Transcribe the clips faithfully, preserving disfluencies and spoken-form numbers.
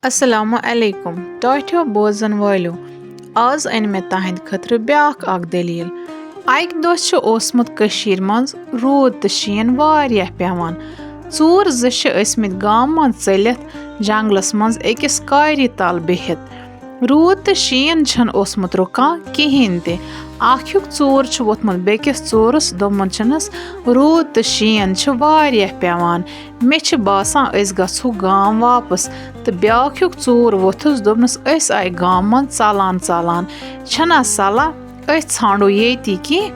السلام علیکم ٹاٹھیو بوزن والو۔ آز أنۍ مےٚ تہنٛدِ خٲطرٕ بیاکھ اکھ دٔلیٖل۔ اکہِ دۄہ چھُ اوسمُت کٔشیٖرِ منٛز روٗد تہٕ شیٖن واریاہ پٮ۪وان۔ ژوٗر زٕ چھِ ٲسمٕتۍ گامہٕ منٛز ژٔلِتھ جنگلس منٛز أکِس کارِ تل بِہِتھ۔ روٗد تہٕ شیٖن چھُنہٕ اوسمُت رُکان کِہیٖنۍ تہِ۔ اکھ ہیُک ژوٗر چھُ ووٚتھمُت بیٚکِس ژوٗرس، دوٚپمُت چھُنَس، "روٗد تہٕ شیٖن چھِ واریاہ پٮ۪وان، مےٚ چھِ باسان أسۍ گژھو گام واپس۔" تہٕ بیٛاکھ ہیُک ژوٗر ووٚتھُس، دوٚپنَس، "أسۍ آے گامہٕ منٛز ژلان ژلان، چھَنا صلاح أسۍ ژھانٛڈو ییٚتی کینٛہہ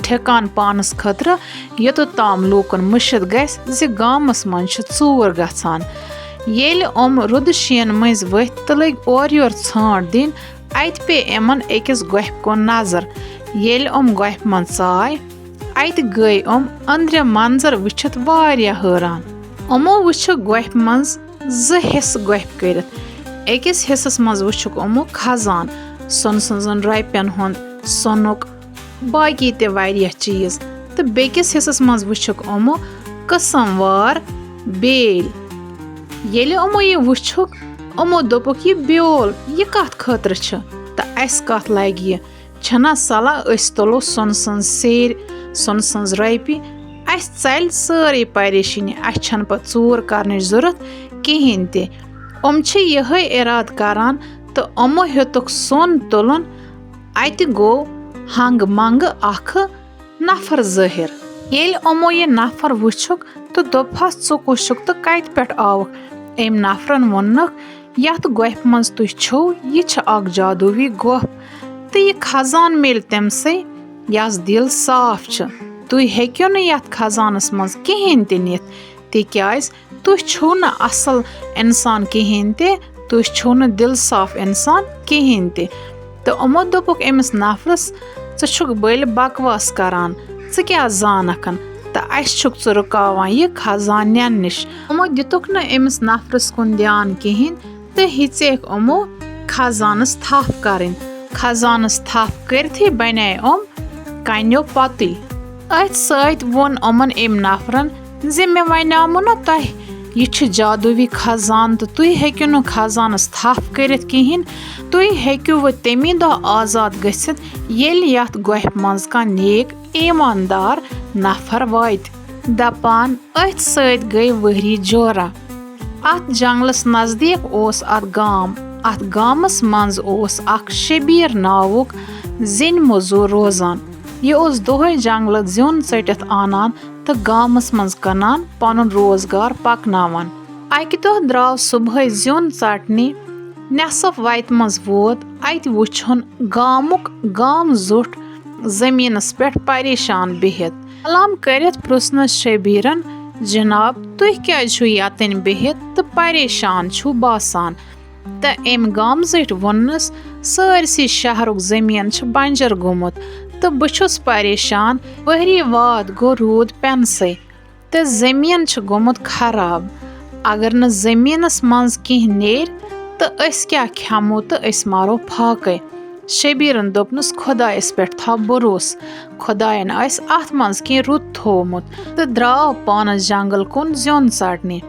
ٹھِکان پانَس خٲطرٕ، یوٚتَتھ تام لوٗکَن مٔشِتھ گژھِ زِ گامَس منٛز چھِ ژوٗر گژھان۔" ییٚلہِ یِم روٗدٕ شیٖنہٕ مٔنٛزۍ ؤتھۍ تہٕ لٔگۍ اورٕ یورٕ ژھانٛڈ دِنۍ، اَتہِ پیٚیہِ یِمَن أکِس گۄپھِ کُن نظر۔ ییٚلہِ یِم گۄپھِ منٛز ژاے، اَتہِ گٔے یِم أنٛدرِم منظر وٕچھِتھ واریاہ حٲران۔ یِمو وٕچھُکھ گۄپھِ منٛز زٕ حصہٕ گۄپھِ کٔرِتھ۔ أکِس حصس منٛز وٕچھُکھ یِمو خزان، سۄنہٕ سٕنٛزن رۄپین ہُنٛد، سۄنُک، باقی تہِ واریاہ چیٖز۔ تہٕ بیٚکِس حصس منٛز وٕچھُکھ یِمو قٕسم وار بیلۍ۔ ییٚلہِ یِمو یہِ وٕچھُکھ، یِمو دوٚپُکھ، "یہِ بیول، یہِ کتھ خٲطرٕ چھُ؟ تہٕ اَسہِ کتھ لگہِ یہِ؟" چھَنا صلاح أسۍ تُلو سۄنہٕ سٕنٛز سیرِ، سۄنہٕ سٕنٛز رۄپیہِ؟ اَسہِ ژَلہِ سٲرٕے پریشٲنی، اَسہِ چھَنہٕ پَتہٕ ژوٗر کَرنٕچ ضوٚرَتھ کِہیٖنۍ تہِ۔ یِم چھِ یِہوٚے اِرادٕ کَران تہٕ یِمو ہیوٚتُکھ سۄن تُلُن۔ اَتہِ گوٚو ہنٛگہٕ منٛگہٕ اَکھ نفر ظٲہِر۔ ییٚلہِ یِمو یہِ نفر وٕچھُکھ تہٕ دوٚپہَس، "ژٕ کُس چھُکھ تہٕ کَتہِ پٮ۪ٹھ آوُکھ؟" أمۍ نفرَن ووٚننَکھ، "یَتھ گۄپھِ منٛز تُہۍ چھِو، یہِ چھِ اَکھ جادوٗوی گۄپھ، تہٕ یہِ خزان میلہِ تٔمۍ سٕے، یَس دِل صاف چھُ۔ تُہۍ ہیٚکِو نہٕ یَتھ خزانَس منٛز کِہیٖنۍ تہِ نِتھ، تِکیٛازِ تُہۍ چھِو نہٕ اَصٕل اِنسان کِہیٖنۍ تہِ، تُہۍ چھِو نہٕ دِل صاف اِنسان کِہیٖنۍ تہِ۔" تہٕ یِمو دوٚپُکھ أمِس نفرَس، "ژٕ چھُکھ بٔلۍ بکواس کران، ژٕ کیٛاہ زانَکھ؟ تہٕ اَسہِ چھُکھ ژٕ رُکاوان یہِ خزان نِنہٕ نِش؟" یِمو دِتُکھ نہٕ أمِس نفرَس کُن دیان کِہیٖنۍ تہٕ ہیٚژیکھ یِمو خزانَس تھپھ کرٕنۍ۔ خزانَس تھپھ کٔرتھٕے بنے یِم کنیو پتٕے۔ أتھۍ سۭتۍ ووٚن یِمن أمۍ نفرن زِ مےٚ ونیٛامو نہ تۄہہِ، یہِ چھُ جادوٗوی خزانہٕ تہٕ تُہۍ ہیٚکِو نہٕ خزانس تھپھ کٔرِتھ کِہیٖنۍ۔ تُہۍ ہیٚکِو وۄنۍ تَمی دۄہ آزاد گٔژھِتھ، ییٚلہِ یَتھ گۄپھِ منٛز کانٛہہ نیک ایٖماندار نفر واتہِ۔ دپان أتھۍ سۭتۍ گٔے ؤہری جورا۔ اَتھ جنگلس نزدیٖک اوس اَتھ گام۔ اَتھ گامس منٛز اوس اکھ شبیر ناوُک زِنۍ موٚزوٗر روزان۔ یہِ اوس دۄہے جنگلہٕ زیُن ژٔٹِتھ انان تہٕ گامس منٛز کٕنان، پنُن روزگار پکناوان۔ اکہِ دۄہ درٛاو صبحٲے زیُن ژٹنہِ، نٮ۪صف وتہِ منٛز ووت، اتہِ وُچھُن گامُک گام زیُٹھ زٔمیٖنس پٮ۪ٹھ پریشان بِہِتھ۔ سلام کٔرِتھ پرُژھنس شبیرن، "جناب، تُہۍ کیازِ چھِو یتٮ۪ن بِہِتھ تہٕ پریشان چھِو باسان؟" تہٕ أمۍ گامہٕ زیٹھۍ ووٚننَس، "سٲرسٕے شہرُک زٔمیٖن چھُ بنجر گوٚمُت تہٕ بہٕ چھُس پریشان۔ ؤہری واد گوٚو روٗد پٮ۪نسٕے تہٕ زٔمیٖن چھُ گوٚمُت خراب۔ اگر نہٕ زٔمیٖنَس منٛز کینٛہہ نیرِ تہٕ أسۍ کیٛاہ کھٮ۪مو تہٕ أسۍ مَرو فاقَے۔" شبیٖرَن دوٚپنَس، "خۄدایَس پٮ۪ٹھ تھاو بروسہٕ، خۄدایَن آسہِ اَتھ منٛز کینٛہہ رُت تھوومُت۔" تہٕ درٛاو پانَس جنگل کُن زیُن ژَٹنہِ۔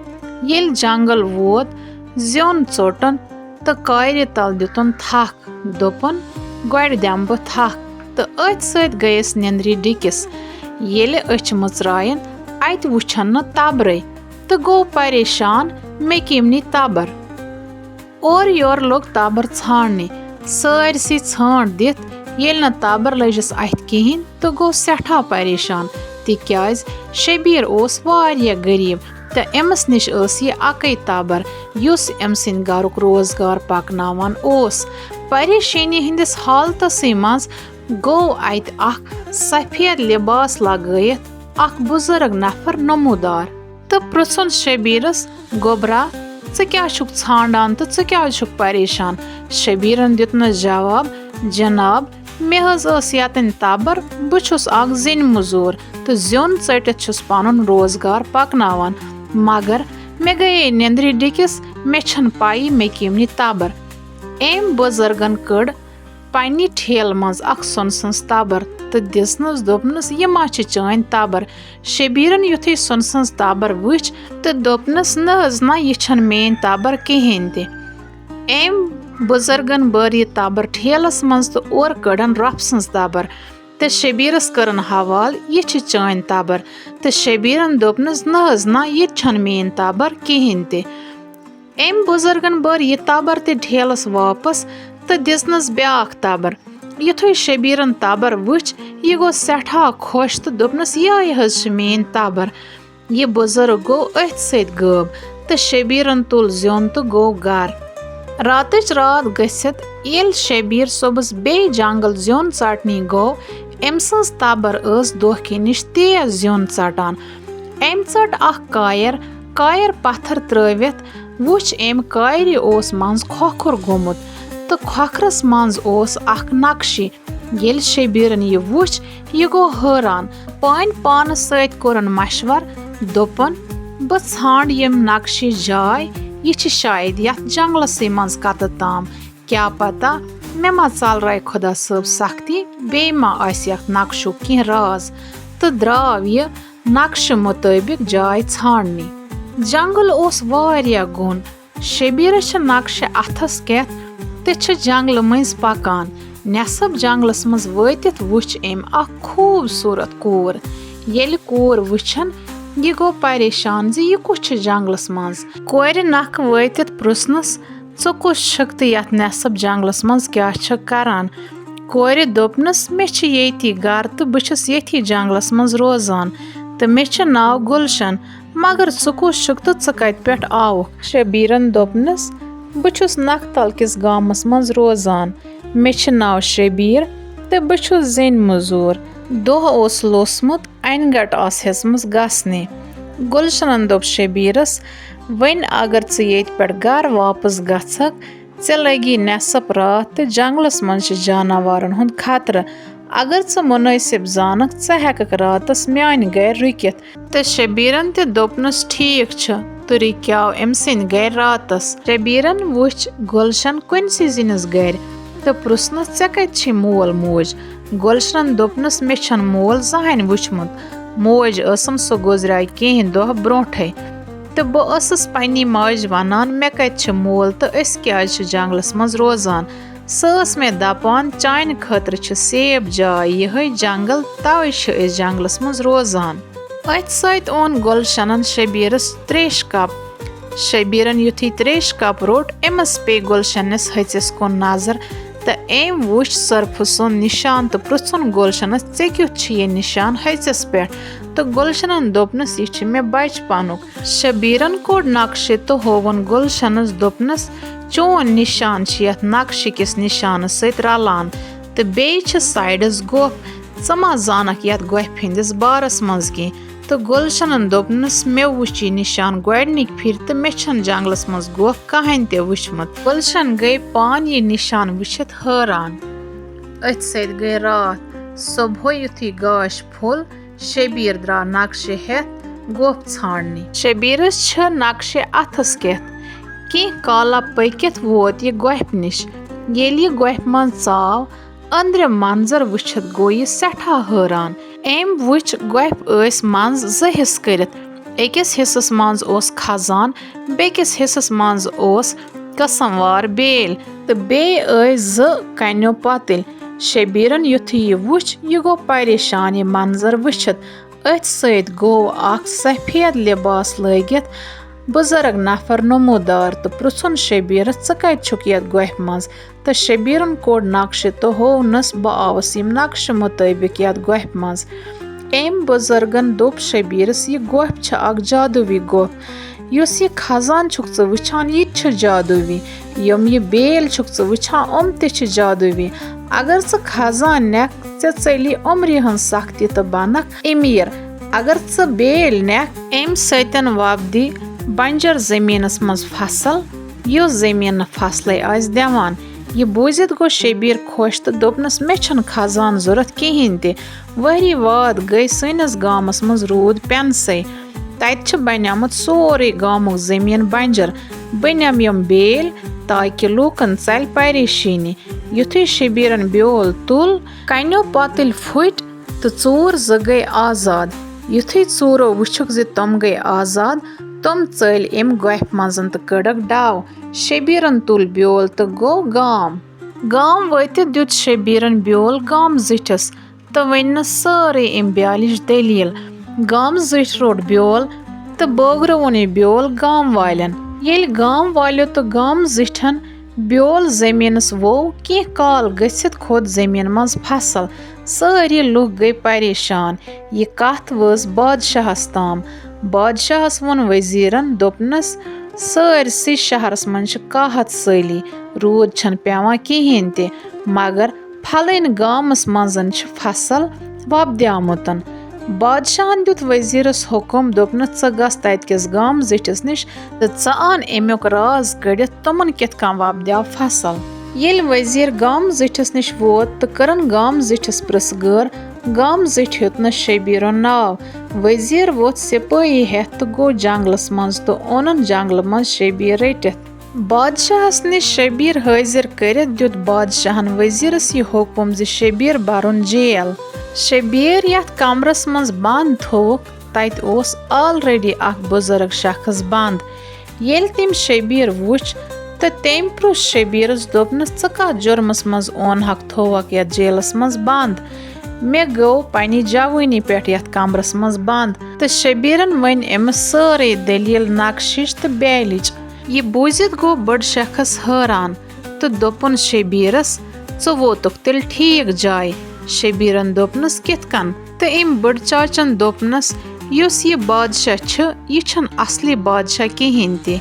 ییٚلہِ جنگل ووت، زیُن ژوٚٹُن تہٕ کارِ تل دِتُن تھکھ۔ دوٚپُن، "گۄڈٕ دِمہٕ بہٕ تھکھ۔" تہٕ أتھۍ سۭتۍ گٔیَس نیندرِ ڈِکِس۔ ییٚلہِ أچھ مٕژراین، اَتہِ وُچھن نہٕ تبرے تہٕ گوٚو پریشان، "مےٚ کٔمۍ نی تبر؟" اورٕ یورٕ لوٚگ تبر ژھانڈنہِ۔ سٲرسٕے ژھانڈ دِتھ ییٚلہِ نہٕ تبر لٔجِس اَتھِ کِہیٖنۍ تہٕ گوٚو سٮ۪ٹھاہ پریشان، تِکیازِ شبیٖر اوس واریاہ غریٖب تہٕ أمِس نِش ٲس یہِ اَکٕے تبر، یُس أمۍ سٕنٛدِ گرُک روزگار پکناوان اوس۔ پریشٲنی ہٕنٛدِس حالتسٕے منٛز گوٚو اَتہِ اکھ سفید لباس لگٲیِتھ اکھ بُزرگ نفر نمودار تہٕ پرژھُن شبیرس، "گوبرا، ژٕ کیٛاہ چھُکھ ژھانڈان تہٕ ژٕ کیٛازِ چھُکھ پریشان؟" شبیرن دیُتنس جواب، "جناب، مےٚ حض ٲس یتٮ۪ن تبر، بہٕ چھُس اکھ زِنۍ مٔزوٗر تہٕ زیُن ژٔٹِتھ چھُس پنُن روزگار پکناوان، مگر مےٚ گٔیے نیندرِ ڈِکِس، مےٚ چھَنہٕ پَیی مےٚ کٔمۍ نی تبر۔" أمۍ بُزرگن کٔڑ پننہِ ٹھیلہٕ منٛز اکھ سۄنہٕ سٕنٛز تبر تہٕ دِژنس، دوٚپنس، "یہِ ما چھِ چٲنۍ تبر؟" شبیرن یُتھُے سۄنہٕ سٕنٛز تبر وٕچھ تہٕ دوٚپنس، "نہ حض نہ، یہِ چھَنہٕ میٲنۍ تبر کِہیٖنۍ تہِ۔" أمۍ بُزرگن بٔر یہِ تبر ٹھیلس منٛز تہٕ اورٕ کٔڑن رۄپھ سٕنٛز تبر۔ تہٕ شبیرس کٔرٕن حوالہٕ، "یہِ چھِ چٲنۍ تبر۔" تہٕ شبیرن دوٚپنس، "نہ حظ نہ، یہِ تہِ چھَنہٕ میٛٲنۍ تبر کِہیٖنۍ تہِ۔" أمۍ بُزرگن بٔر یہِ تبر تہِ ٹھیلس واپس تہٕ دِژنس بیٛاکھ تبر۔ یُتھُے شبیرن تبر وٕچھ، یہِ گوٚو سٮ۪ٹھاہ خۄش تہٕ دوٚپنس، "یِہوٚے حظ چھِ میٛٲنۍ تبر۔" یہِ بُزرگ گوٚو أتھۍ سۭتۍ غٲب تہٕ شبیرن تُل زیُن تہٕ گوٚو گرٕ۔ راتٕچ راتھ گٔژھِتھ ییٚلہِ شبیر صُبحس بیٚیہِ جنگل زیُن ژٹنہِ گوٚو، أمۍ سٕنٛز تبر ٲس دھوکھِ نِش تیز زیُن ژٹان۔ أمۍ ژٔٹ اکھ کایر۔ کایر پتھر ترٲوِتھ وُچھ أمۍ، کاورِ اوس منٛز کھۄکھُر گوٚمُت تہٕ کھۄکھرس منٛز اوس اکھ نقشہِ۔ ییٚلہِ شبیرن یہِ وُچھ، یہِ گوٚو حٲران۔ پانۍ پانس سۭتۍ کوٚرُن مشور، دوٚپُن، "بہٕ ژھانڈٕ یِم نقشہِ جاے، یہِ چھِ شاید یتھ جنگلسٕے منٛز کتہٕ تام۔ کیٛاہ پتہ مےٚ ما ژلرایہِ خۄدا صٲب سختی، بیٚیہِ ما آسہِ یتھ نقشُک کینٛہہ راز۔" تہٕ درٛاو یہِ نقشہٕ مُطٲبِق جاے ژھانڈنہِ۔ جنگل اوس واریاہ گوٚن۔ شبیرس چھِ نقشہِ اتھس کٮ۪تھ تہٕ چھِ جنگلہٕ مٔنٛزۍ پکان۔ نٮ۪صٕب جنگلس منٛز وٲتِتھ وُچھ أمۍ اکھ خوٗبصوٗرت کوٗر۔ ییٚلہِ کوٗر وٕچھن، یہِ گوٚو پریشان زِ یہِ کُس چھُ جنگلس منٛز۔ کورِ نکھٕ وٲتِتھ پرژھنس، "ژٕ کُس چھُکھ تہٕ یتھ نٮ۪صٕب جنگلس منٛز کیٛاہ چھُکھ کران؟" کورِ دوٚپنس، "مےٚ چھِ ییٚتی گرٕ تہٕ بہٕ چھَس ییٚتھی جنگلس منٛز روزان تہٕ مےٚ چھُ ناو گُلشن، مگر ژٕ کُس چھُکھ تہٕ ژٕ کتہِ پٮ۪ٹھ آوُکھ؟" شبیرن دوٚپنس، "بہٕ چھُس نکھ تل کِس گامس منٛز روزان، مےٚ چھُ ناو شبیر تہٕ بہٕ چھُس زٔنۍ مٔزوٗر۔ دۄہ اوس لوسمُت، انہِ گٹ آسہٕ ہیژمٕژ گژھنہِ۔" گُلشنن دوٚپ شبیرس، "وۄنۍ اگر ژٕ ییٚتہِ پٮ۪ٹھ گرٕ واپس گژھکھ، ژےٚ لگی نٮ۪صٕب راتھ تہٕ جنگلس منٛز چھِ جاناوارن ہُنٛد خطرٕ۔ اگر ژٕ مُنٲسِب زانکھ، ژٕ ہٮ۪ککھ راتس میانہِ گرِ رُکِتھ۔" تہٕ شبیرن تہِ دوٚپنس، "ٹھیٖک چھُ۔" تہٕ رُکیو أمۍ سٕنٛدِ گرِ راتس۔ شبیرن وُچھ گُلشن کُنسٕے زِنِس گرِ تہٕ پرژھنس، "ژےٚ کتہِ چھُے مول موج؟" گُلشنن دوٚپنس، "مےٚ چھُنہٕ مول زہنۍ وُچھمُت۔ موج ٲسٕم، سۄ گُزرے کینٛہہ دۄہ برونٹھے۔ تہٕ بہٕ ٲسٕس پننی ماجہِ ونان، مےٚ کتہِ چھُ مول تہٕ أسۍ کیازِ چھِ جنگلس منٛز روزان؟ سۄ ٲس مےٚ دپان، چانہِ خٲطرٕ چھِ safe جاے یِہے جنگل، توے چھِ أسۍ جنگلس منٛز روزان۔" أتھۍ سۭتۍ اوٚن گُلشنن شبیرس تریشہِ کپ۔ شبیرن یُتھُے تریشہِ کپ روٚٹ، أمِس پیٚیہِ گُلشنس ۂژِس کُن نظر تہٕ أمۍ وُچھ سۄرپھٕ سُنٛد نشان تہٕ پرژھُن گُلشنس، "ژےٚ کیُتھ چھُ یہِ نشان ۂژِس پٮ۪ٹھ؟" تہٕ گُلشنن دوٚپنس، "یہِ چھُ مےٚ بچپنُک۔" شبیرن کوٚڑ نقشہِ تہٕ ہووُن گُلشنس، دوٚپنس، "چون نشان چھُ یتھ نقشہِ کِس نشانس سۭتۍ رلان تہٕ بیٚیہِ چھِ sideس گۄپھ۔ ژٕ ما زانکھ یتھ گۄپھِ ہٕنٛدِس بارس منٛز کینٛہہ؟" تہٕ گُلشنن دوٚپنس، "مےٚ وُچھ یہِ نشان گۄڈنِکۍ پھِرِ تہٕ مےٚ چھُنہٕ جنگلس منٛز گۄپھ کہنۍ تہِ وُچھمُت۔" گُلشن گٔے پان یہِ نشان وُچھِتھ حٲران۔ أتھۍ سۭتۍ گٔے راتھ۔ صبحٲے یُتھُے گاش پھوٚل، شبیر درٛاو نقشہِ ہٮ۪تھ گۄپھ ژھانڈنہِ۔ شبیرس چھِ نقشہِ اتھس کٮ۪تھ۔ کینٛہہ کالا پٔکِتھ ووت یہِ گۄپھِ نِش۔ ییٚلہِ یہِ گۄپھِ منٛز ژاو، أنٛدرِم منظر وٕچھِتھ گوٚو یہِ سٮ۪ٹھاہ حٲران۔ أمۍ وٕچھ گۄپھِ ٲسۍ منٛز زٕ حصہٕ کٔرِتھ۔ أکِس حصس منٛز اوس خزان، بیٚکِس حصس منٛز اوس قٕسم وار بیلۍ تہٕ بیٚیہِ ٲسۍ زٕ کنیو پۄتٕلۍ۔ شبیرن یُتھُے یہِ وُچھ، یہِ گوٚو پریشان یہِ منظر وٕچھِتھ۔ أتھۍ سۭتۍ گوٚو اکھ سفید لباس لٲگِتھ بُزرگ نفر نمودار تہٕ پرژھُن شبیرس، "ژٕ کتہِ چھُکھ یتھ گۄپھِ منٛز؟" تہٕ شبیرن کوٚڑ نقشہِ تہٕ ہوونس، "بہٕ آوس یِم نقشہِ مُطٲبِق یتھ گۄپھِ منٛز۔" أمۍ بُزرگن دوٚپ شبیرس، "یہِ گۄپھ چھِ اکھ جادوٗوی گۄپھ۔ یُس یہِ خزان چھُکھ ژٕ وٕچھان، یہِ تہِ چھُ جادوٗوی۔ یِم یہِ بیلۍ چھُکھ ژٕ وٕچھان، یِم تہِ چھِ جادوٗوی۔ اگر ژٕ خزان نٮ۪کھ، ژےٚ ژٔلی عمرِ ہٕنٛز سختی تہٕ بنکھ امیر۔ اگر ژٕ بیلۍ نٮ۪کھ، امہِ سۭتۍ وۄپدِ بنجر زٔمیٖنس منٛز فصل، یُس زٔمیٖن نہٕ فصلے آسہِ دِوان۔" یہِ بوٗزِتھ گوٚو شبیر خۄش تہٕ دوٚپنس، "مےٚ چھُنہٕ خزان ضوٚرتھ کِہیٖنۍ تہِ۔" ؤری واد گٔے سٲنِس گامس منٛز روٗد پٮ۪نسٕے۔ تتہِ چھُ بنیومُت سورُے گامُک زٔمیٖن بنجر۔ بہٕ نِمہٕ یِم بیلۍ تاکہِ لوٗکن ژلہِ پریشٲنی۔ یُتھُے شبیرن بیول تُل، کنیو پۄتٕلۍ پھُٹۍ تہٕ ژوٗر زٕ گٔے آزاد۔ یُتھُے ژوٗرو وُچھُکھ زِ تِم گٔے آزاد، تِم ژٔلۍ امہِ گۄپھِ منٛز تہٕ کٔڈٕکھ ڈَو۔ شبیرن تُل بیول تہٕ گوٚو گام۔ گام وٲتِتھ دیُت شبیرن بیول گامہٕ زِٹھِس تہٕ ؤنِس سٲرٕے امہِ بیالِچ دٔلیٖل۔ گامہٕ زِٹھۍ روٚٹ بیول تہٕ بٲگرٲوُن یہِ بیول گام والٮ۪ن۔ ییٚلہِ گام والیو تہٕ گامہٕ زِٹھٮ۪ن بیول زٔمیٖنَس ووٚو، کینٛہہ کال گٔژھِتھ کھوٚت زٔمیٖن منٛز فصل۔ سٲری لُکھ گٔے پریشان۔ یہِ کَتھ وٲژ بادشاہَس تام۔ بادشاہَس ووٚن وزیٖرَن، دوٚپنَس، سٲرسٕے شہرَس منٛز چھِ قحط سٲلی، روٗد چھَنہٕ پٮ۪وان کِہیٖنۍ تہِ، مگر پھلٲنۍ گامَس منٛز چھِ فصل وۄپدیمُت۔ بادشاہَن دیُت وزیٖرَس حُکُم، دوٚپنَس، ژٕ گژھ تَتہِ کِس گامہٕ زِٹھِس نِش تہٕ ژٕ اَن اَمیُک راز کٔڑِتھ، تِمَن کِتھ کٔنۍ وۄپدیو فصل۔ ییٚلہِ وزیٖر گامہٕ زِٹھِس نِش ووت تہٕ کٔرٕن گامہٕ زِٹھِس پرٛژھ گٲر، گامہٕ زِٹھۍ ہیوٚتنَس شبیٖرُن ناو۔ وزیٖر ووٚتھ سِپٲہی ہٮ۪تھ تہٕ گوٚو جنٛگلَس منٛز تہٕ اوٚنُن جنٛگلہٕ منٛز شبیٖر رٔٹِتھ۔ بادشاہَس نِش شبیٖر حٲضِر کٔرِتھ دیُت بادشاہَن وزیٖرَس یہِ حُکُم زِ شبیٖر بَرُن جیل۔ شبیٖر یَتھ کمرَس منٛز بنٛد تھووُکھ، تَتہِ اوس already اَکھ بُزرٕگ شخص بنٛد۔ ییٚلہِ تٔمۍ شبیٖر وُچھ تہٕ تٔمۍ پرُژھ شبیٖرَس، دوٚپنَس، ژٕ کَتھ جُرمَس منٛز اونہَکھ تھووَکھ یَتھ جیلَس منٛز بنٛد؟ مےٚ گوٚو پنٛنہِ جوٲنی پٮ۪ٹھ یَتھ کمرَس منٛز بنٛد۔ تہٕ شبیٖرَن ؤنۍ أمِس سٲرٕے دٔلیٖل نقشِچ تہٕ بیلِچ۔ یہِ بوٗزِتھ گوٚو بٔڑ شخص حٲران تہٕ دوٚپُن شبیٖرَس، ژٕ ووتُکھ تیٚلہِ ٹھیٖک جایہِ۔ شبیٖرَن دوٚپنَس، کِتھ کٔنۍ؟ تہٕ أمۍ بٔڑ چاچَن دوٚپنَس، یُس یہِ بادشاہ چھُ، یہِ چھُنہٕ اصلی بادشاہ کِہیٖنۍ تہِ۔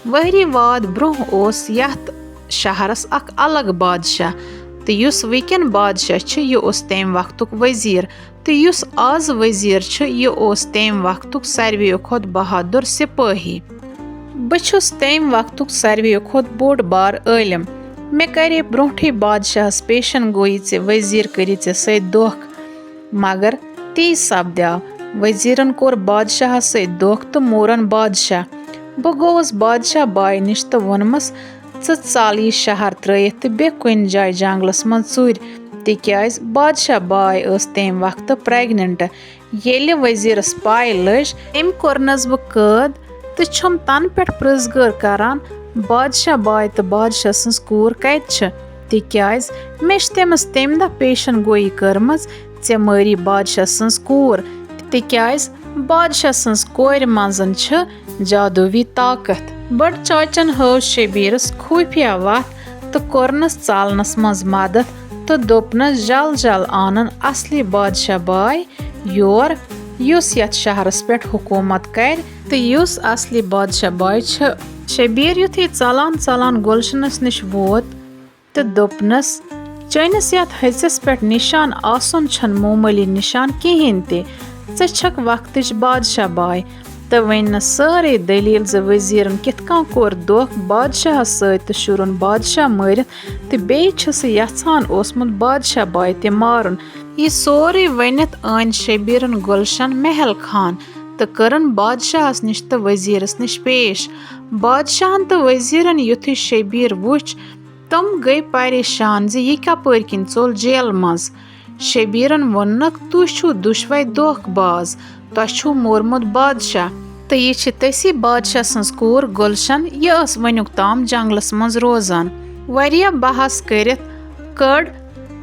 ؤہری واد برٛونٛہہ اوس یَتھ شہرَس اَکھ الگ بادشاہ، تہٕ یُس وٕنکٮ۪ن بادشاہ چھُ، یہِ اوس تَمہِ وقتُک وزیٖر، تہٕ یُس آز وزیٖر چھُ، یہِ اوس تَمہِ وقتُک ساروِیو کھۄتہٕ بہادُر سِپٲہی۔ بہٕ چھُس تَمہِ وقتُک ساروِیو کھۄتہٕ بوٚڑ بار عٲلِم۔ مےٚ کَرے برٛونٛٹھٕے بادشاہَس پیشن گویی ژےٚ وزیٖر کٔرِتھ ژےٚ سۭتۍ دھوکہٕ۔ مگر تی سپدیو۔ وزیرن کوٚر بادشاہس سۭتۍ دھوکہٕ تہٕ مورن بادشاہ۔ بہٕ گوٚوس بادشاہ بایہِ نِش تہٕ ووٚنمس، "ژٕ ژل یہِ شہر ترٲوِتھ تہٕ بیٚیہِ کُنہِ جایہِ جنگلس منٛز ژوٗرِ، تِکیازِ بادشاہ باے ٲس تمہِ وقتہٕ pregnant۔ ییٚلہِ وزیرس پاے لٔج، تٔمۍ کوٚرنس بہٕ قٲد تہٕ چھُم تنہٕ پٮ۪ٹھ پرژھ گٲر کران، بادشاہ باے تہٕ بادشاہ سٕنٛز کوٗر کتہِ چھِ، تِکیازِ مےٚ چھِ تٔمِس تمہِ دۄہ پیشن گویی کٔرمٕژ، ژےٚ مٲری بادشاہ سٕنٛز کوٗر، تِکیازِ بادشاہ سٕنٛز کورِ منٛز چھِ جادوٗوی طاقت۔" بٔڑ چاچن ہٲو شبیرس خُفیہ وتھ تہٕ کوٚرنس ژالنس منٛز مدد تہٕ دوٚپنس، "جل جل آنن اصلی بادشاہ باے یور، یُس یتھ شہرس پٮ۪ٹھ حکوٗمت کرِ تہٕ یُس اصلی بادشاہ باے چھِ۔" شبیر یُتھُے ژلان ژلان گُلشنس نِش ووت تہٕ دوٚپنس، "چٲنِس یتھ ہژِس پٮ۪ٹھ نشان آسُن چھُنہٕ معموٗلی نشان کِہیٖنۍ تہِ۔ ژٕ چھکھ وقتٕچ بادشاہ باے۔" تہٕ ؤنۍ نہٕ سٲرٕے دٔلیٖل زِ وزیرن کِتھ کٔنۍ کوٚر دھوکہٕ بادشاہس سۭتۍ تہٕ شُرُن بادشاہ مٲرِتھ تہٕ بیٚیہِ چھُ سُہ یژھان اوسمُت بادشاہ باے تہِ مارُن۔ یہِ سورُے ؤنِتھ أنۍ شبیرن گُلشن محل خان تہٕ کٔرٕن بادشاہس نِش تہٕ وزیرس نِش پیش۔ بادشاہن تہٕ وزیرن یُتھُے شبیر وُچھ، تِم گٔے پریشان زِ یہِ کپٲرۍ کِنۍ ژوٚل جیل منٛز۔ شبیرن ووٚننکھ، "تُہۍ چھِو دُشوے دھوکہٕ باز، تۄہہِ چھُو مورمُت بادشاہ، تہٕ یہِ چھِ تٔسی بادشاہ سٕنٛز کوٗر گُلشن، یہِ ٲس وٕنیُک تام جنگلس منٛز روزان۔" واریاہ بحث کٔرِتھ کٔڑ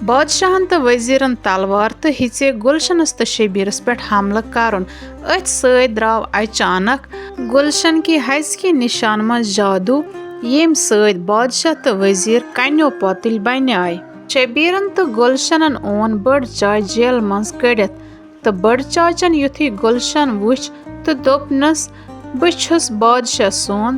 بادشاہن تہٕ وزیرن تلوار تہٕ ہیژے گُلشنس تہٕ شبیرس پٮ۪ٹھ حملہٕ کرُن۔ أتھۍ سۭتۍ درٛاو اچانک گُلشن کہِ ہزکہِ نشان منٛز جادو، ییٚمہِ سۭتۍ بادشاہ تہٕ وزیر کنیو پۄتٕلۍ بنیاے۔ شبیرن تہٕ گُلشنن اون بٔڑ چاے جیل منٛز کٔڑِتھ، تہٕ بٔڑ چاچن یُتھُے گُلشن وُچھ تہٕ دوٚپنس، "بہٕ چھُس بادشاہ سُنٛد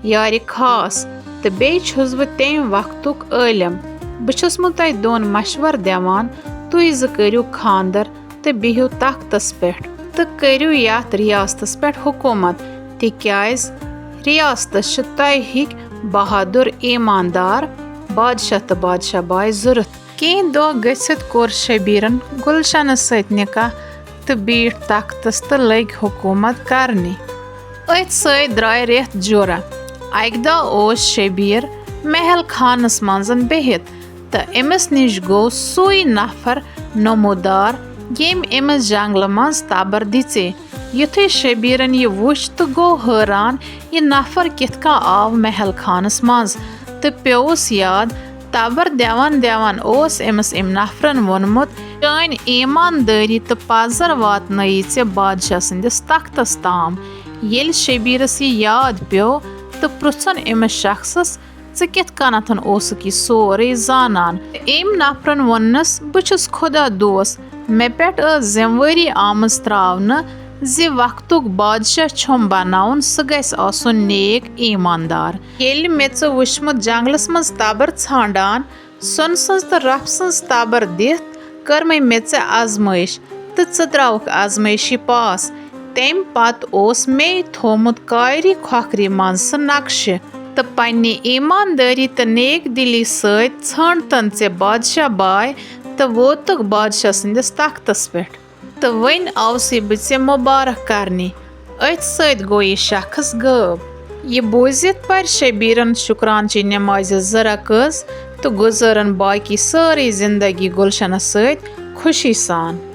یارِ خاص، تہٕ بیٚیہِ چھُس بہٕ تمہِ وقتُک عٲلِم۔ بہٕ چھُسمو تۄہہِ دۄن مشورٕ دِوان، تُہۍ زٕ کٔرِو خانٛدر تہٕ بِہِو تختس پٮ۪ٹھ تہٕ کٔرِو یتھ ریاستس پٮ۪ٹھ حکوٗمت، تِکیازِ ریاستس چھِ تۄہہِ ہِکۍ بہادُر، ایماندار بادشاہ تہٕ بادشاہ باے ضروٗرت۔" کینٛہہ دۄہ گٔژھِتھ کوٚر شبیرن گُلشنس سۭتۍ نکاح تہٕ بیٖٹھ تختس تہٕ لٔگۍ حکوٗمت کرنہِ۔ أتھۍ سۭتۍ درٛاے رٮ۪تھ جورہ۔ اکہِ دۄہ اوس شبیر محل خانس منٛز بِہِتھ تہٕ أمِس نِش گوٚو سُے نفر نمودار، ییٚمۍ أمِس جنگلہٕ منٛز تبر دِژے۔ یُتھُے شبیرن یہِ وُچھ تہٕ گوٚو حٲران، یہِ نفر کِتھ کٔنۍ آو محل خانس منٛز، تہٕ پیوٚوُس یاد، تبر دِوان دِوان اوس أمِس أمۍ نفرن ووٚنمُت، "چٲنۍ ایماندٲری تہٕ پزر واتنٲیی ژےٚ بادشاہ سٕنٛدِس تختس تام۔" ییٚلہِ شبیرس یہِ یاد پیوٚو تہٕ پرٛژھُن أمِس شخصس، "ژٕ کِتھ کٔنتھ اوسُکھ یہِ سورُے زانان؟" أمۍ نفرن ووٚننس، "بہٕ چھُس خدا دوس، مےٚ پٮ۪ٹھ ٲس ذمہٕ وٲری آمٕژ تراونہٕ زِ وقتُک بادشاہ چھُم بناوُن، سُہ گژھِ آسُن نیک ایماندار۔ ییٚلہِ مےٚ ژٕ وُچھمُت جنگلس منٛز تبر ژھانڈان، سۄنہٕ سٕنٛز تہٕ رۄپھ سٕنٛز تبر دِتھ کٔرمَے مےٚ ژےٚ آزمٲیش، تہٕ ژٕ ترٛاوُکھ آزمٲیشی پاس۔ تَمہِ پتہٕ اوس مے تھوومُت کارِ کھۄکھرِ منٛز سُہ نقشہٕ۔" تہٕ پننہِ ایماندٲری تہٕ نیک دلی سۭتۍ ژھانڈتن ژےٚ بادشاہ باے تہٕ ووتُکھ بادشاہ سٕنٛدِس تختس پٮ۪ٹھ۔ تہٕ وۄنۍ آوسٕے بہٕ ژےٚ مبارک کرنہِ۔ أتھۍ سۭتۍ گوٚو یہِ شخص غٲب۔ یہِ بوٗزِتھ پرِ شبیرن شُکرانچہِ نمازِ زٕ رکٲژ تہٕ گُزٲرن باقی سٲرٕے زندگی گلشنس سۭتۍ خوشی سان۔